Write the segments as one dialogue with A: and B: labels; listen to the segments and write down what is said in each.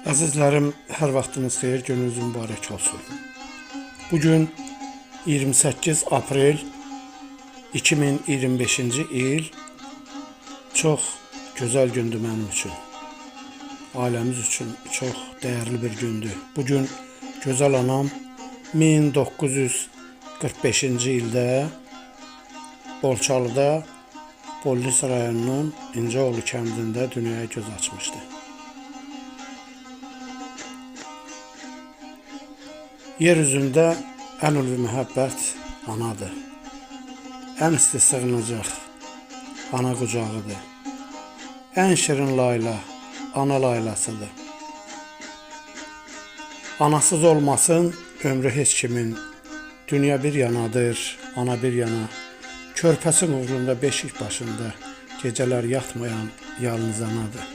A: Əzizlərim, hər vaxtınız xeyir, gününüz mübarək olsun. Bugün 28 aprel 2025-ci il çox gözəl gündür mənim üçün. Ailəmiz üçün çox dəyərli bir gündür. Bugün gözəl anam 1945-ci ildə Borçalıda Bolnis rayonunun İncəoğlu kəndində dünyaya göz açmışdı. Yer üzündə ən ulvi məhəbbət anadır. Ən isti sığınacaq ana qucağıdır. Ən şirin layla ana laylasıdır. Anasız olmasın ömrü heç kimin. Dünya bir yanadır, ana bir yana. Körpəsin uğrunda beşik başında gecələr yatmayan yalnız anadır.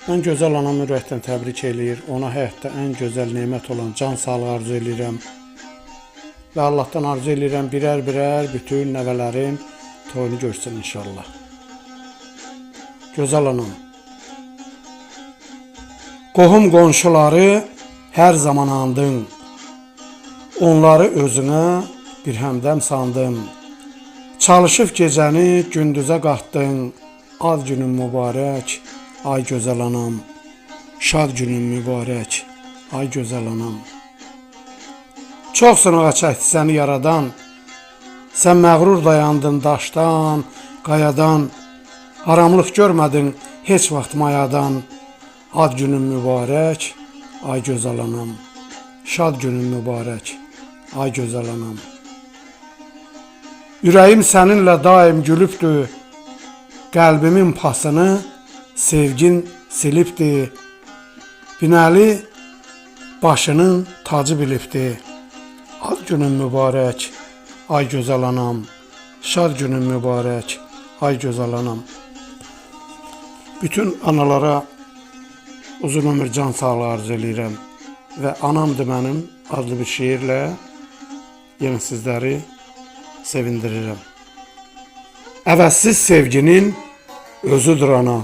A: Mən gözəl anamı ürəkdən təbrik eləyir, ona həyatda ən gözəl nemət olan can sağlığı arzu eləyirəm. Və Allahdan arzu eləyirəm birər-birər bütün nəvələrin toyunu görsün inşallah. Gözəl anam. Qohum qonşuları hər zaman andın. Onları özünə bir həmdəm sandın. Çalışıb gecəni gündüzə qatdın. Ad günün mübarək, ay gözəl anam. Şad günün mübarək, ay gözəl anam. Çox sınağa çəkdi səni yaradan. Sən məğrur dayandın daşdan, qayadan. Haramlıq görmədin heç vaxt mayadan. Ad günün mübarək, ay gözəl anam. Şad günün mübarək, ay gözəl anam. Ürəyim səninlə daim gülübdü. Qəlbimin pasını sevgin silibdi. Binəli başının tacı bilibdi. Ad günün mübarək, ay gözəl anam. Şad günün mübarək, ay gözəl anam. Bütün analara uzun ömür, can sağlığı arzu eləyirəm və Anamdır mənim adlı bir şeirlə yenə sizləri sevindirirəm. Əvəzsiz sevginin özüdür ana.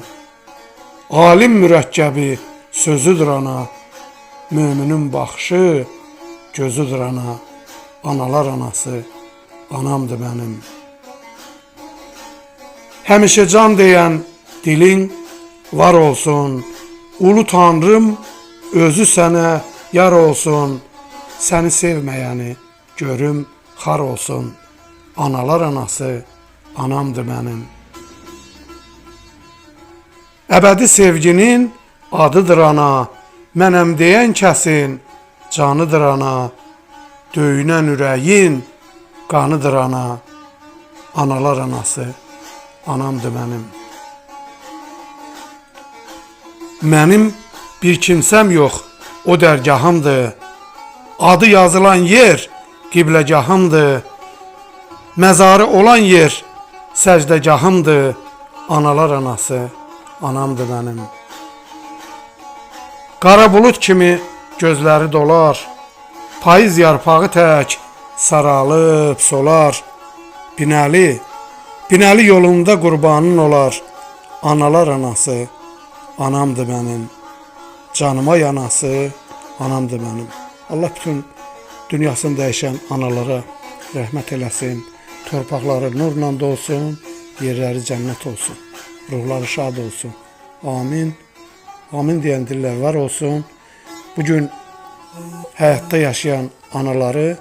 A: Alim mürəkkəbi sözüdür ana. Möminin baxışı gözüdür ana. Analar anası anamdır mənim. Həmişə can deyən dilin var olsun. Ulu Tanrım özü sənə yar olsun. Səni sevməyəni görüm xar olsun. Analar anası anamdır mənim. Əbədi sevginin adıdır ana. Mənəm deyən kəsin canıdır ana. Döyünən ürəyin qanıdır ana. Analar anası anamdır mənim. Mənim bir kimsəm yox, o dərgahımdır. Adı yazılan yer qibləgahımdır. Məzarı olan yer səcdəgahımdır. Analar anası anamdır mənim. Qara bulud kimi gözləri dolar. Payız yarpağı tək saralıb solar. Binəli, Binəli yolunda qurbanın olar. Analar anası anamdır mənim. Canıma yanası anamdır mənim. Allah bütün dünyasını dəyişən analara rəhmət eləsin. Torpaqları nurla dolsun, yerləri cənnət olsun. Ruhları şad olsun. Amin. Amin deyən dillər var olsun. Bugün həyatda yaşayan anaları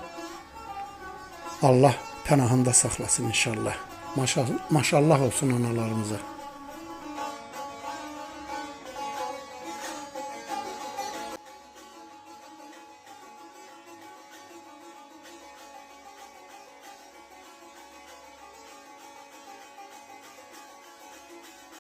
A: Allah pənahında saxlasın inşallah. Maşallah, maşallah olsun analarımıza.